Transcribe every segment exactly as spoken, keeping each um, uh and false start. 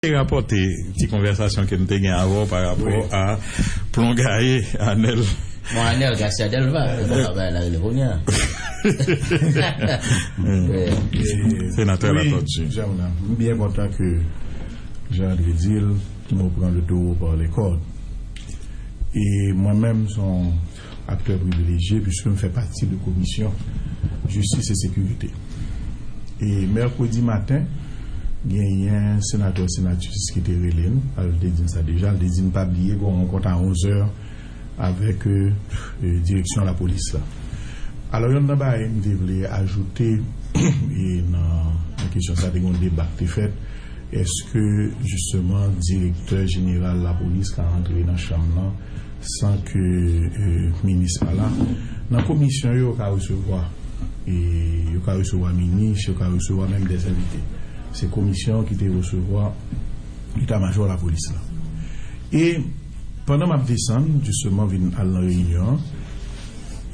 te rapòte ti konvèsasyon ke m te gen avè w pa rapò a plongaye Anèl. Bon, Anèl Garcia Delva, se konsa bagay la rele kounye a. Senatè Latortue. Wi, Jean, m byen kontan ke Jean André di l, nou pran le taureau par les cornes. E mwen menm, se yon aktè privilejye, puiske m fè pati de komisyon jistis e sekirite. E mèkredi maten, genyen senatè Senatus ki te rele m, al te di m sa deja, al te di m pa bliye gen yon rankont a onz è avèk, euh, euh, direksyon lapolis la. Alò, yonn nan bagay m te vle ajoute, e nan, nan kesyon sa, te gen yon deba ki te fèt, èske, jisteman, direktè jeneral lapolis ka rantre nan chanm nan san ke, euh, minis pa la? Nan komisyon yo, yo ka resevwa, e yo ka resevwa minis, yo ka resevwa menm dè envite. Se komisyon ki te resevwa eta majò lapolis la. E pandan m ap desann, jisteman, vin al nan reyinyon an,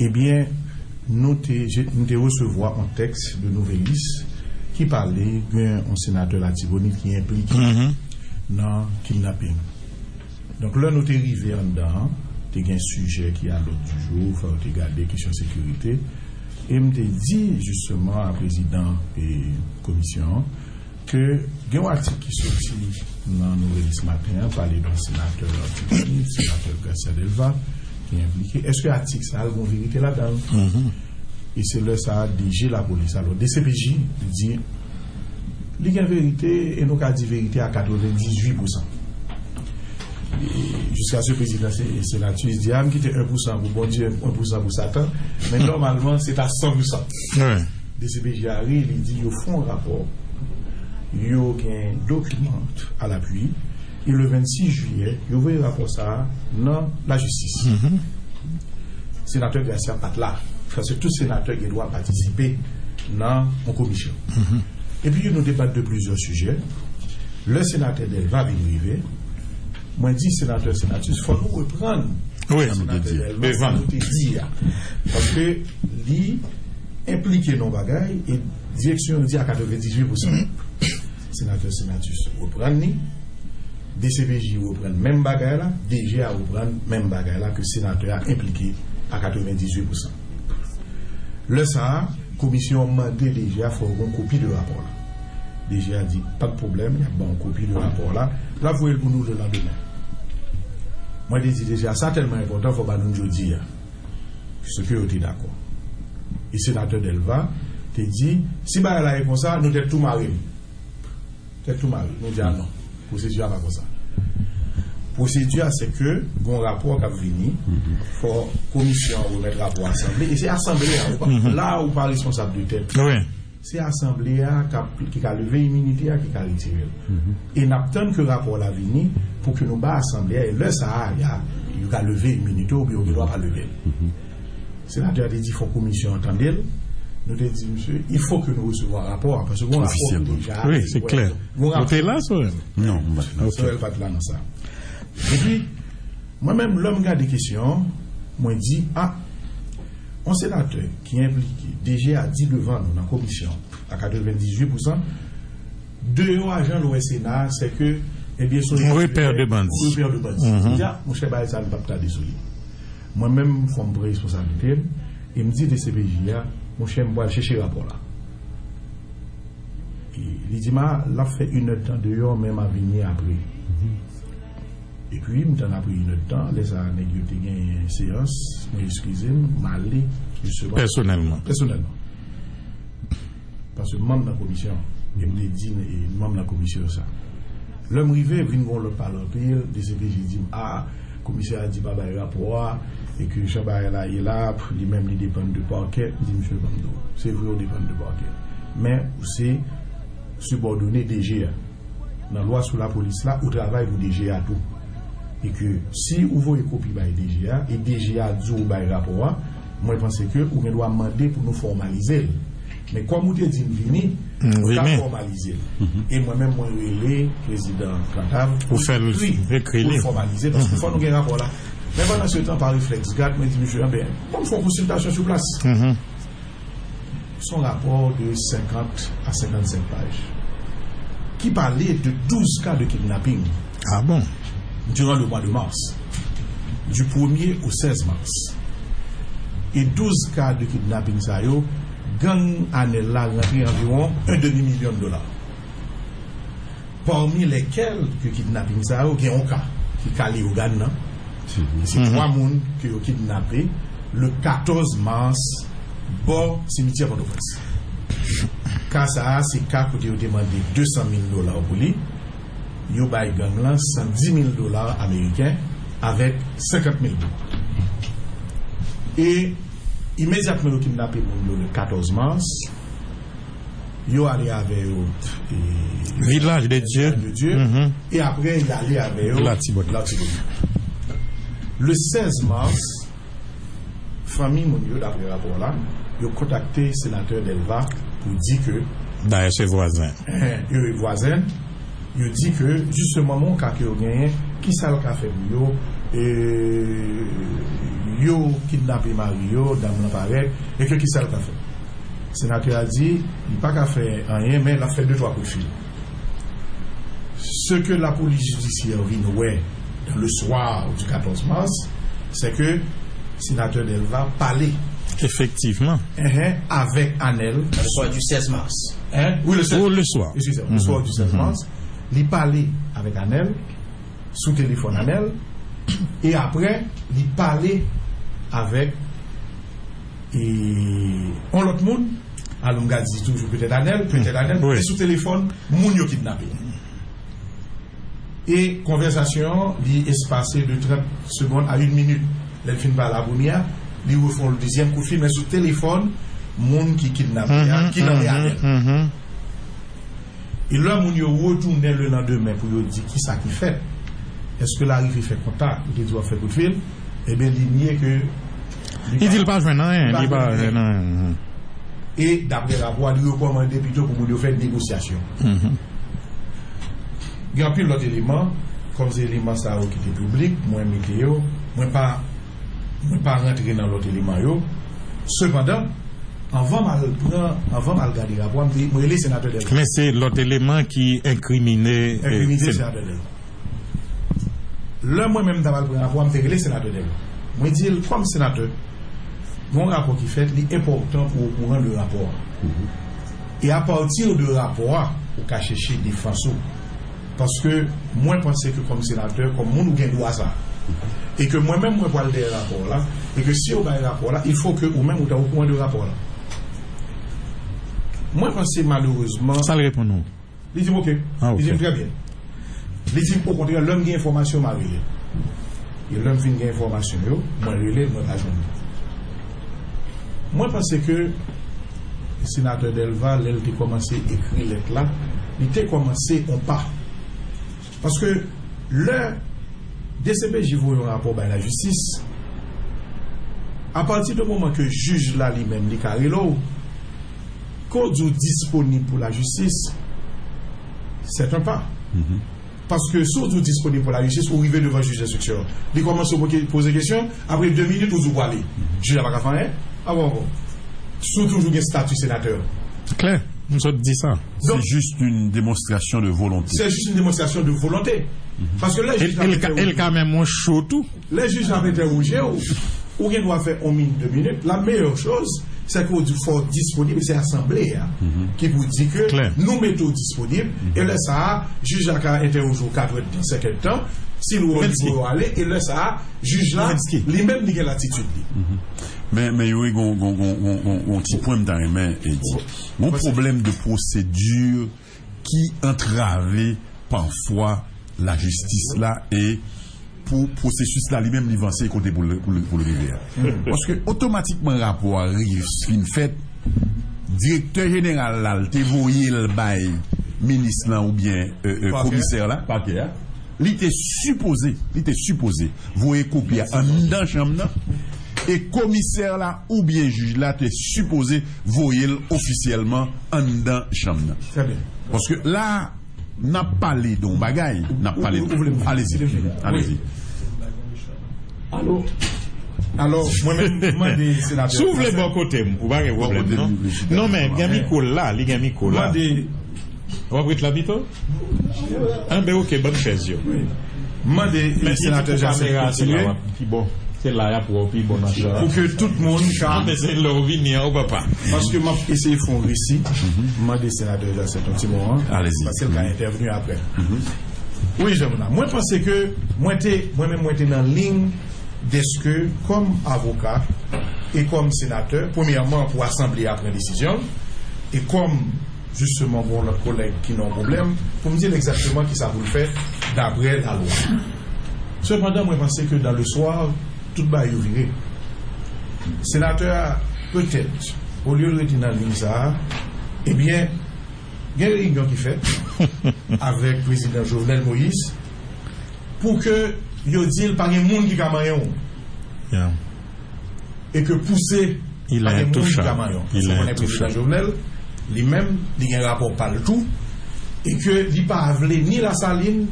ebyen, nou te, je, nou te resevwa yon tèks de Nouvèlis ki pale gen yon senatè Latibonit ki enplike nan kidnaping. Donk, lè nou te rive anndan an, te gen sijè ki a lòd di jou, fò yo te gade kesyon sekirite. E m te di, jisteman, a prezidan e komisyon an, ke gen yon atik ki soti nan Nouvèlis maten an, pale de yon senatè Latibonit, senatè Garcia Delva, ki enplike. Èske atik sa a, l gen verite ladan l? E se lè sa a, D G lapolis, alò, D C P J, li di, li gen verite, e nou ka di verite a katrevendizuit pousan. E jiskaske prezidan se, Senatus di, a, m kite en pousan pou Bondye, en pousan pou Satan, men nòmalman, se ta san pousan. D C P J a ri, li di yo fè yon rapò, yo gen dokiman alapui, e le vennsis jiyè, yo voye rapò sa a nan lajistis. Senatè Garcia pa t la, paske tout senatè gen dwa patisipe nan yon komisyon. Epi nou debat de plizyè sijè. Lè senatè Delva vin rive, mwen di senatè Senatus, fò nou reprann senatè Delva, sa nou te di a. Paske li enplike nan bagay, e direksyon yo di a katrevendizuit pousan. Senatè Senatus reprann li, D C P J reprann menm bagay la, D G a reprann menm bagay la ke senatè a enplike a katrevendizuit pousan. Lè sa a, komisyon an mande D G a fò yo gen yon kopi de rapò la. D G a di, pa de pwoblèm, y ap ban yon kopi de rapò la, l ap voye l pou nou lelandemen. Mwen te di D G a, sa tèlman enpòtan, fò w ba nou l jodi a. Se ke yo te dakò. E senatè Delva te di, si bagay la ye konsa, nou tèt tou mare m. Tèt tou mare. Nou di, a non, pwosedi a pa konsa. Pwosedi a, se ke gen yon rapò k ap vini, fò komisyon an remèt rapò a asanble, e se asanble a, ou pa, la ou pa responsab de tèt. Se asanble a k ap, ki ka leve iminite a, ki ka retire l. E n ap tann ke rapò la vini pou ke nou ba asanble a, e lè sa a, y a, yo ka leve iminite w, oubyen yo gen dwa pa leve l. Senatè a te di fò komisyon an tande l. Nou te di, misye, il faut que nou resevwa rapò a, paske gon rapò ki deja wi, se klè. Ou te la, Sorel? Non, m pa t la. Sorel pa t la nan sa. Epi, mwen menm, lè m gade kesyon an, mwen di, a, yon senatè ki enplike, D G a di devan nou nan komisyon a katrevendizuit pousan, deyò a jan nou wè Sena a, se ke, ebyen, se yon repè de bandi. Repè de bandi. M di, a, monchè, bagay sa, nou p ap tande sou li. Mwen menm, fò m pran responsablite m, e m di D C P J a, monchè, m pral chèche rapò la. E li di m, a, l ap fè inèdtan deyò, men m a vini apre. Epi, m tann apre inèdtan, lè sa a, nèg yo te genyen seyans, mwen eskize m, m ale, jisteman. Pèsonèlman. Pèsonèlman. Paske m manm nan komisyon an. E m te di, e, manm nan komisyon sa. Lè m rive, vin gen yon lòt pale anpil, D C P J di m, a, komisè a di pa bay rapò a, e ke jan bagay la ye la, li menm li depann de pakè, m di, misye, ban m di w, se vre ou depann de pakè. Men, ou se sibòdone D G a. Nan lwa sou lapolis la, ou travay pou D G a tou. E ke si ou voye kopi bay D G a, e D G a di w bay rapò a, mwen panse ke ou gen dwa mande pou nou fòmalize l. Men kòm ou te di m vini, ou ka fòmalize l. E mwen menm, mwen rele prezidan Kantav pou l ekri pou l fòmalize, paske fò nou gen rapò la. Men pandan se tan, pa reflèks gad, mwen di misye, anben, ban m fè yon konsiltasyon sou plas. Se yon rapò de senkant a senkannsenk paj. qui parlait de douze cas de kidnapping. Ah bon? Durant le mois de mars, du premier au seize mars. E douz ka de kidnaping sa yo, gang Anèl la rantre anviwon yon demi milyon dola. Pami lèkèl ke kidnaping sa yo, gen yon ka ki ka Leyogàn nan. Se twa moun ke yo kidnape le katòz mas bò simityè Pòtoprens. Ka sa a, se ka kote yo te mande de san mil dola pou li. Yo bay gang lan san di mil dola ameriken avèk senkant mil goud. E imedyatman yo kidnape moun yo le katòz mas, yo ale avè yo, e, Vilaj de Dye. Vilaj de Dye. Mhm. E apre, y ale avè yo Latibonit. Latibonit. Le sèz mas, fanmi moun yo, dapre rapò la, yo kontakte senatè Delva pou di ke Dayè se vwazen. Enhen, yo e vwazen. Yo di ke, jisteman, yon ka ke yo genyen, ki sa l ka fè pou yo, e, yo kidnape mari yo, dam lan parèt, e ke ki sa l ka fè. Senatè a di, li pa ka fè anyen, men l ap fè de twa kout fil. Ce que la police judiciaire vin wè dans le soir du katòz mas, c'est que senatè Delva pale. Efektivman. Enhen, avèk Anèl. Le soir du seize mars. Hein? Oui, le seize. Oh, le soir. Excusez-moi, le soir du seize mars. Li pale avèk Anèl, sou telefòn Anèl, e apre, li pale avèk, e, yon lòt moun, alò m ka di toujou petèt Anèl, petèt Anèl, men sou telefòn, moun yo kidnape. E konvèsasyon an, li espase de trant segonn a yon minit. Lè l fin pale a premye a, li refè yon dezyèm kout fil, men sou telefòn, moun ki kidnape a, ki nan Anèl. E lè moun yo retounen lelandemen pou yo di kisa ki fèt, èske l arive fè kontak, ou te di w ap fè kout fil, ebyen, li nye ke li di l pa jwenn anyen, li pa jwenn anyen. E dapre rapò a, li rekòmande pito pou moun yo fè negosyasyon. Gen anpil lòt eleman, kòm se eleman sa yo ki te piblik, mwen mete yo, mwen pa, mwen pa rantre nan lòt eleman yo. Sepandan, anvan m al pran, anvan m al gade rapò a, m te, mwen rele senatè Delva. Men se lòt eleman ki enkrimine, e, enkrimine senatè Delva. Lè mwen menm m t ap al pran rapò a, m te rele senatè Delva. Mwen di l, kòm senatè, gen yon rapò ki fèt, li enpòtan pou w okouran de rapò a. E apati de rapò a, ou ka chèche defans ou. Paske mwen panse ke kòm senatè, kòm moun, ou gen dwa sa. E ke mwen menm, mwen pral dèyè rapò la, e ke si yo bay rapò la, il faut que ou menm ou ta okouran de rapò la. Mwen panse malerezman. Sa l reponn ou? Li di m, "Ok." Ah, li di m, "Trè byen." Li di m, "Okontrè, lè m gen enfòmasyon, m a rele." E lè m fin gen enfòmasyon yo, mwen rele l, mwen pa jwenn li. Mwen panse ke senatè Delva, lè l te kòmanse ekri lèt la, li te kòmanse on pa. Paske lè D C P J voye yon rapò bay lajistis, apati de moman ke jij la li menm li ka rele w, ke w di w disponib pou lajistis, c'est un pas. Paske si w di w disponib pou lajistis, ou rive devan jij enstriksyon an. Li kòmanse poke- poze kesyon, apre de minit, ou di w pwale. Jij la pa ka fè anyen. Ankò, ankò. Si w toujou gen stati senatè. Klè, m sot di sa. Se jis yon demonstrasyon de volonte. Se jis yon demonstrasyon de volonte. Paske lè jij la, e l ka menm yon cho tou. Lè jij la ap entèwoje w, ou gen dwa fè yon minit, de minit. La meilleure chose, c'est que w di fò w disponib, e se asanble a ki pou di ke nou mete w disponib, e lè sa a, jij la ka entèwoje w katrè tan, senkant tan, si l wè w li pou w ale, e lè sa a, jij la, li menm, li gen latitid li. Men, men, Youri, gon, gon, gon, gon, gon, gon ti pwen m ta renmen, e, di. Gon pwoblèm de pwosedi ki antrave pafwa lajistis la e pou pwosesis la li menm li vanse kote pou l, pou l, pou l rive a. Paske otomatikman rapò a rive fin fèt, direktè jeneral la, l te voye l bay minis lan oubyen, e, e, komisè la, pakè a, li te sipoze, li te sipoze voye kopi a anndan chanm nan, e komisè la oubyen jij la te sipoze voye l ofisyèlman anndan chanm nan. Trè byen. Paske la, n ap pale de yon bagay, n ap pale de, alezi, alezi. Alo, alo, mwen menm, m mande senatè. Si w vle bò kote m, ou pa gen pwoblèm, non? Non, men gen mikwo l la, li gen mikwo l la. M mande W ap ret la pito? Anben, oke, ban m chèz yo. M mande senatè Jacinthe kontinye. Pi bon. Se la y ap wè w pi bon nan chan. Pou ke tout moun ka. Anben, se lè w vini an, o papa. Paske m ap eseye fè yon resi. M mande senatè Jacinthe yon ti moman. Paske l ka entèvni apre. Wi, Jean Mona. Mwen panse ke mwen te, mwen menm mwen te nan liy dèske kòm avoka e kòm senatè, premyèman pou asanble a pran desizyon l, e kòm jisteman, gon lòt kolèg ki nan yon pwoblèm, pou m di l egzakteman kisa pou l fè dapre lalwa. Sepandan, mwen panse ke dans le soir, tout bagay yo vire. Senatè a, petèt, olye l rete nan liy sa a, ebyen, gen reyinyon ki fèt avèk prezidan Jovenel Moïse pou ke yo di l pa gen moun ki ka manyen w. E ke pouse pa gen moun ki ka manyen w. Paske w konnen prezidan Jovenel, li menm, li gen rapò pa l tou, e ke li pa vle ni Lasalin,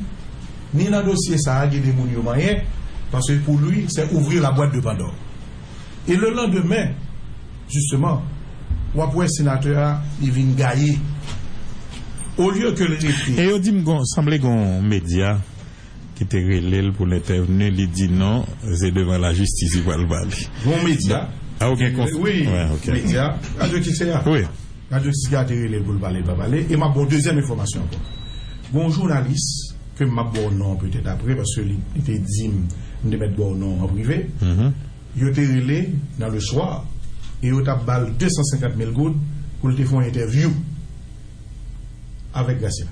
ni nan dosye sa a, gen de moun yo manyen, paske pou li, se ouvrir la boîte de Pandore. E le lendemain, jisteman, w ap wè senatè a, li vin gaye. Olye ke l rete. E yo di m gon, sanble gon medya ki te rele l pou l entèvni, li di non, se devan lajistis li pral pale. Gon medya. A, ou gen konf-, wi, wi, ok. Medya, radyo Kiskeya. Wi. Radyo Kiskeya te rele l pou l pale, l pa pale. E m ap ba w dezyèm enfòmasyon ankò. Gon jounalis, ke m ap ba w non an petèt apre, paske li, li te di m, m te mèt ba w non an prive. Yo te rele nan le soir, e yo t ap ba l de san senkant mil goud pou l te fè yon entèvyou avèk Gracia.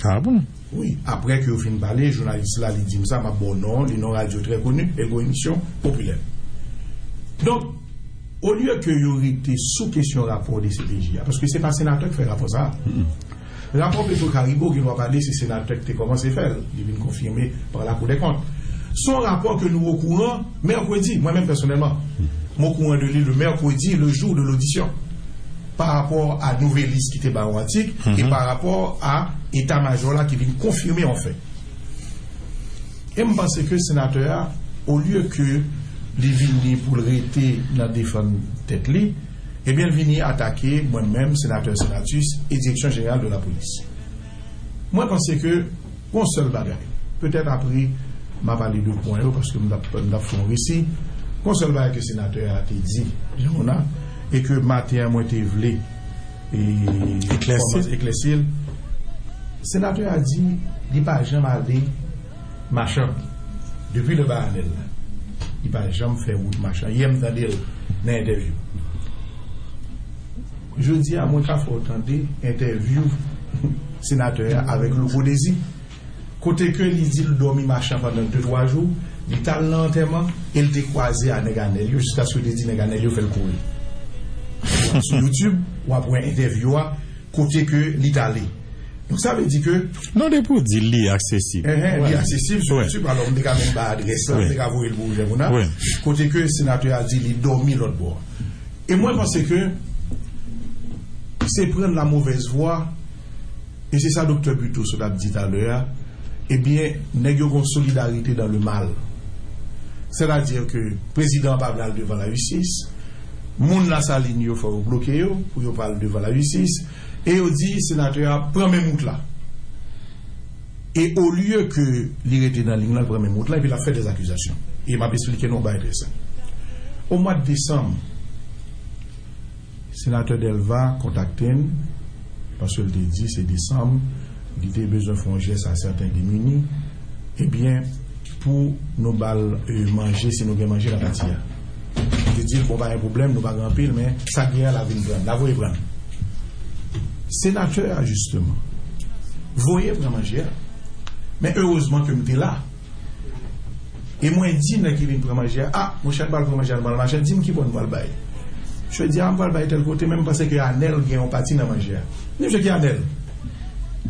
Ah bon? Wi, apre ke yo fin pale, jounalis la, li di m sa, m ap ba w non, li nan radyo trè koni, e l gon emisyon popilè. Donk, olye ke yo rete sou kesyon rapò D C P J a, paske se pa senatè k fè rapò sa a. Rapò Petro Caribe, ou gen dwa pale, se senatè ki te kòmanse fè l, li vin konfime pa Lakou dè Kont. Se yon rapò ke nou okouran mèkredi, mwen menm pèsonèlman. M okouran de li le mercredi, le jour de l'audition, pa rapò a Nouvelliste ki te ba yon atik, e pa rapò a eta majò la ki vin konfime yon fè. E m panse ke senatè a, olye ke li vini pou l rete nan defann tèt li, ebyen, l vini atake mwen menm, senatè Senatus, e Direksyon Jeneral de Lapolis. Mwen panse ke gon sèl bagay. Petèt apre, m a pale de pwen yo, paske m t ap, m t ap fè yon resi. Gon sèl bagay ke senatè a te di, Jean Mona, e ke maten an mwen te vle, e, eklèsi. Kòmanse eklèsi l. Senatè a di, li pa janm ale Machan. Depi lè ba Anèl la, li pa janm fè wout Machan. Yè m tande l nan entèvyou. Jodi a, mwen ka fè w tande entèvyou senatè a avèk Louko Dezi, kote ke li di l dòmi Machan pandan de twa jou, li t al nan antèman, e l te kwaze a nèg Anèl yo, jiskaske yo te di nèg Anèl yo fè l kouri. Sou YouTube, w ap wè entèvyou a, kote ke li t ale. Donk, sa vle di ke... Non, depi w di li aksesib. Enhen, li aksesib sou YouTube, alò m te ka menm ba adrès la, m te ka voye l pou ou, Jean Mona. Kote ke senatè a di li dòmi lòt bò a. E mwen panse ke se prendre la mauvaise voie, e se sa Doktè Buteau sot ap di talè a, ebyen, nèg yo gon solidarite dans le mal. Sètadi ke prezidan an pa vle al devan lajistis, moun Lasalin yo fò yo bloke yo pou yo pa al devan lajistis, e yo di senatè a pran menm wout la. E olye ke li rete nan liy lan, l pran menm wout lan, epi l ap fè dèzakizasyon. E m ap esplike nou yon bagay trè senp. O mwa de desanm, senatè Delva kontakte n, paske l te di se desanm, li te bezwen fè yon jès a sèten demini. Ebyen, pou nou ba l, e, manje, si nou gen manje nan katye a. Li te di l, bon, pa gen pwoblèm, nou pa gen anpil, men sa k gen an, l a vin pran, l a voye pran. Senatè a, jisteman, voye pran manje a. Men erezman ke m te la. E mwen di nèg ki vin pran manje a, a, monchè, n pral pran manje a, n pral mache, di m ki bò n pral bay. Misye di, a, m pral bay tèl kote, men m panse ke Anèl gen yon pati nan manje a. M di misye ki Anèl?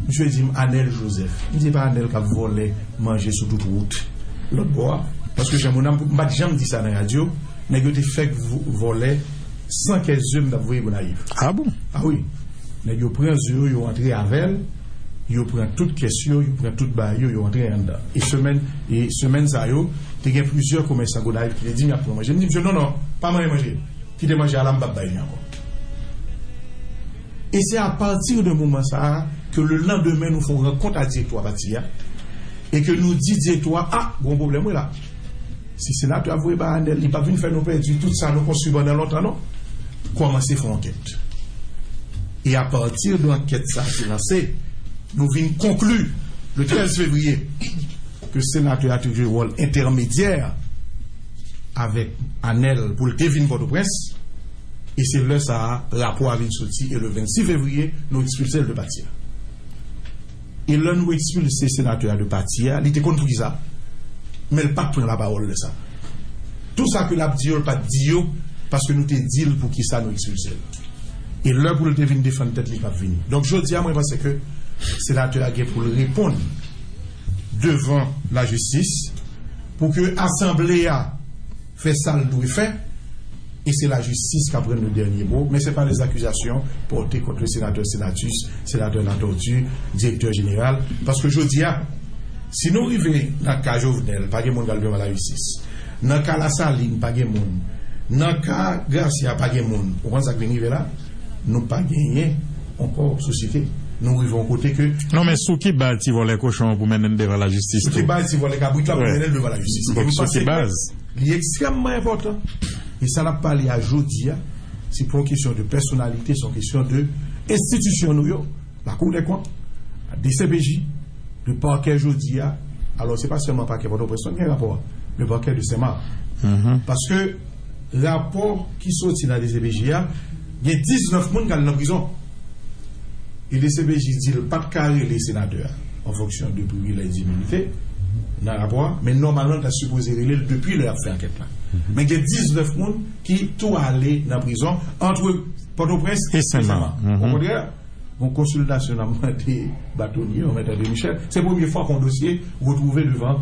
Misye di m Anèl Joseph. M di, e pa Anèl k ap vòlè manje sou tout wout lòt bò a? Paske Jean Mona, m pa t janm di sa nan radyo, nèg yo te fèk vo-, vòlè san kès ze m t ap voye Gonayiv. Ah bon? Ah wi. Nèg yo pran ze yo, yo antre avè l, yo pran tout kès yo, yo pran tout bagay yo, yo antre anndan. E semèn, e semèn sa yo, te gen plizyè komèsan Gonayiv ki te di m y ap pran manje. M di misye, non, non, pa manyen manje. Kite manje a la, m p ap bay li ankò. E se apati de moman sa a ke lelandemen nou fè yon rankont a direktwa pati a, e ke nou di direktwa a, ah, gon pwoblèm wi la. Si senatè a voye bay Anèl, li p ap vin fè nou pèdi tout sa nou konstwi pandan lontan non. Kòmanse fè yon ankèt. E apati de ankèt sa ki lanse, nou vin konkli le trèz fevriye ke senatè a te jwe wòl entèmedyè avèk Anèl pou l te vin Pòtoprens. E se lè sa a, rapò a vin soti e le vennsis fevriye, nou ekspilse l de pati a. E lè nou ekspilse senatè a de pati a, li te konn poukisa, men l pa t pran lapawòl lè sa a. Tou sa ke l ap di yo, l pa t di yo, paske nou te di l poukisa nou ekspilse l. E lè pou l te vin defann tèt li, l p ap vini. Donk, jodi a, mwen panse ke senatè a gen pou l reponn devan lajistis pou ke asanble a fè sa l dwe fè, e se lajistis k ap rann nou dènye mo, men se pa lèzakizasyon pòte kont le senatè Senatus, senatè Latortue, direktè jeneral, paske jodi a, si nou rive nan ka Jovenel, pa gen moun k al devan lajistis. Nan ka Lasalin, pa gen moun. Nan ka Gracia, pa gen moun. Ou konn sa k vin rive la? Nou pa genyen ankò sosyete. Nou rive yon kote ke Non, men sou ki baz ti vòlè kochon an pou mennen l devan lajistis tou? Sou ki baz ti vòlè kabrit la pou mennen l devan lajistis? Donk, sou ki baz? Li ekstrèmman enpòtan. E sa n ap pale a jodi a, se pa yon kesyon de pèsonalite, se yon kesyon de enstitisyon nou yo, Lakou dè kont, D C P J, de pakè jodi a. Alò, se pa sèlman pakè Pòtoprens non ki gen rapò a, men pakè de Senmak. Paske rapò ki soti nan D C P J a, gen diznèf moun k al nan prizon. E D C P J di l pa t ka rele senatè a an fonksyon de privilèj, diminite nan rapò a, men nòmalman l ta sipoze rele l depi lè y ap fè ankèt la. Men gen diznèf moun ki tou ale nan prizon ant Pòtoprens e Senmak. Okontrè, yon konsiltasyon n ap mande batonye, yon mèt André Michel. Se premye fwa ke yon dosye retwouve devan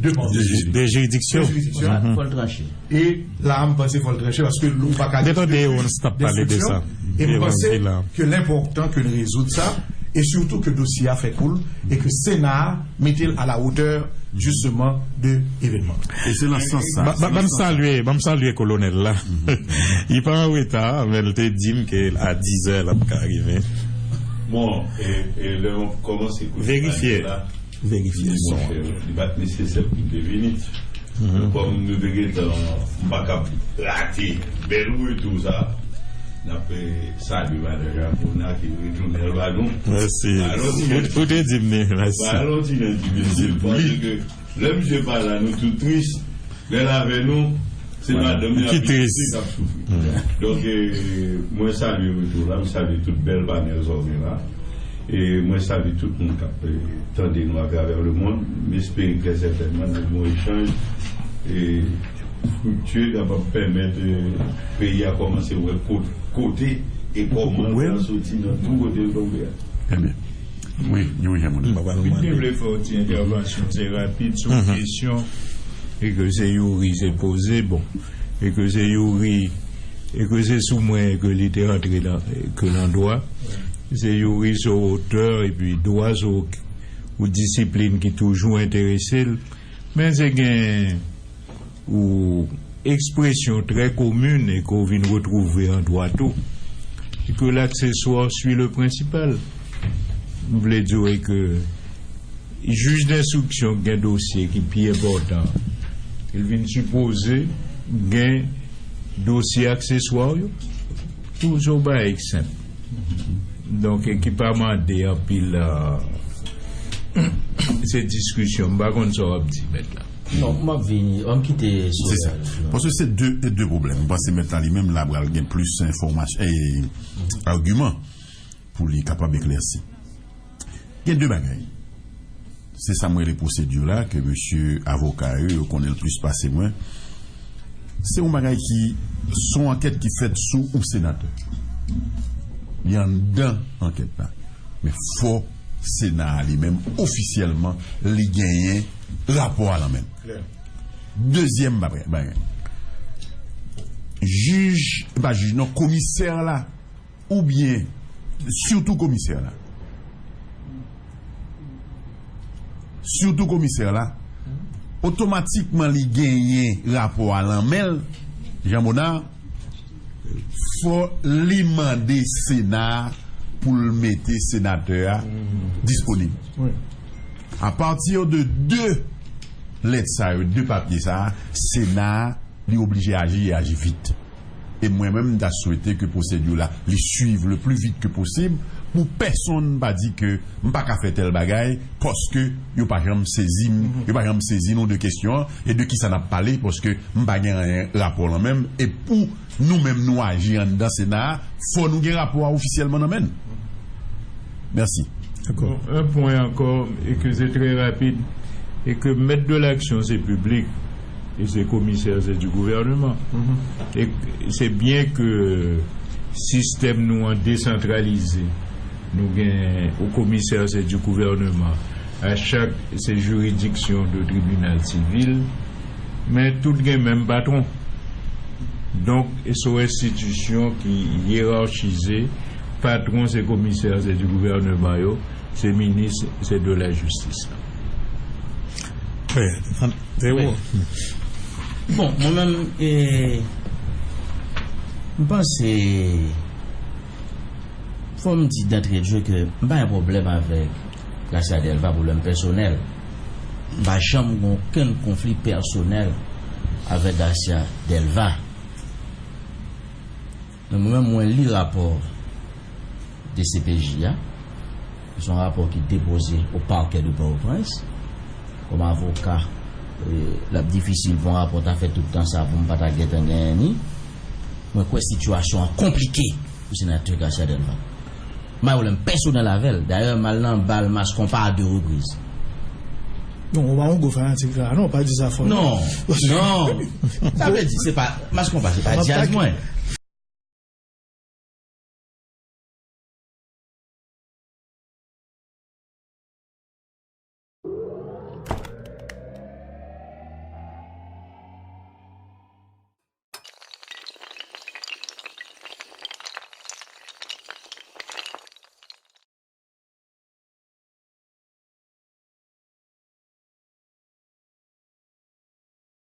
de pati. De jiridiksyon. De jiridiksyon. Fò l tranche. E la a, m panse fò l tranche paske ou pa ka. Gen tande yo, n ap pale de sa. E m panse ke l enpòtan ke n rezoud sa, e sitou ke dosye a fè kou l, e ke Sena a mete l a la wotè, jisteman, de evènman. E se nan sans sa. Ban m salye, ban m salye kolonèl la. Li pa an reta, men l te di m ke a dizè l ap ka rive. Bon, e, e lè m kòmanse koute bagay la, verifye son an. Li pa t nesesè pou m te vini. Kòm nou te gentan, m pa kab rate bèl retou sa. N ap, eh, salye madan Ramona ki retounen ba nou. Mèsi. Ou te di m li, mèsi. Ba l yon ti nen difisil, paske lè misye pa la, nou tout tris. Lè l avè nou, se madanm li ki tris, k ap soufri. Donk, eh, mwen salye retou la, m salye tout bèl panèl sa w gen la. E mwen salye tout moun k ap, eh, tande nou atravè lemonn. M espere trè sètènman n ap gen yon echanj, eh, friktye, kapab pèmèt, eh, peyi a kòmanse wè ko-, kote e kòman l pral soti nan twou kote l tonbe a. Ebyen, wi, wi, jan moun. Wi, m te vle fè yon ti entèvansyon trè rapid sou yon kesyon e ke se Youri te poze, bon, e ke se Youri, e ke se sou mwen ke li te rantre nan, ke nan dwa. Se Youri se yon otè, epi dwa se yon, yon disiplin ki toujou enterese l. Men se gen yon ekspresyon trè komin e ke w vin retwouve an dwa tou, se ke l'accessoire suit le principal. M vle di w ke jij denstriksyon ki gen dosye ki pi enpòtan, li vin sipoze gen dosye akseswa yo. Tou se yon bagay ki senp. Donk, e ki pa mande anpil, euh, se diskisyon. M pa konn sa w ap di, mèt la. Non, m ap vini. An m kite Soleil. Se sa. Paske se de, de pwoblèm. M panse mèt la li menm la pral gen plis enfòmasyon, e agiman pou li kapab eklèsi. Gen de bagay. Se sa m rele pwosedi la, ke mesye avoka yo, yo konnen l plis pase mwen. Se yon bagay ki, se yon ankèt ki fèt sou yon senatè. Li anndan ankèt la. Men fò Sena a li menm, ofisyèlman, li genyen rapò a nan men l. Dezyèm bagay, bagay. Jij, pa jij non, komisè la, oubyen sitou komisè la. Sitou komisè la, otomatikman li genyen rapò a nan men l, Jean Monard, fò li mande Sena a pou l mete senatè a disponib. Apati de de lèt sa yo, de papye sa a, Sena a, li oblije aji e aji vit. E mwen menm, m ta swete ke pwosedi la, li swiv le pli vit ke posib, pou pèsonn pa di ke m pa ka fè tèl bagay, paske yo pa janm sezi m, yo pa janm sezi nou de kesyon an, e de kisa n ap pale, paske m pa gen anyen rapò lan men m, e pou nou menm nou aji anndan Sena a, fò nou gen rapò a ofisyèlman nan men n. Mèsi. Dakò. Bon, un point encore, et que c'est très rapide, et que maître de l'action, c'est public, et c'est commissaire, c'est du gouvernement. Et c'est bien que système nou an décentralisé, nou gen au commissaire, c'est du gouvernement, à chaque, c'est juridiction de tribunal civil, men tout gen menm patron. Donk, se yon enstitisyon ki yerachize, patwon se komisè, se di gouvèneman yo, se minis, se de la jistis. Trè, trè bon. Bon, mwen menm, e, m panse, fò m di d'entrée de jeu ke m pa gen pwoblèm avèk Gracia Delva, pwoblèm pèsonèl. M pa janm gen okenn konfli pèsonèl avèk Gracia Delva. Men mwen menm, mwen li rapò D C P J a. Se yon rapò ki depoze o Parquet de Port-au-Prince. Kòm avoka, e, l ap difisil pou yon rapò ta fè tout tan sa pou m pa ta gentan genyen ni. Mwen kwè sitiyasyon an konplike pou senatè Gracia Delva. M pa gen pwoblèm pèsonèl avè l. Dayè, m al nan bal Mass Konpa a de repriz. Non, ou pa yon gwo fanatik la, non, pa di sa fò. Non, non. Sa vle di, se pa, Mass Konpa, se pa djaz mwen.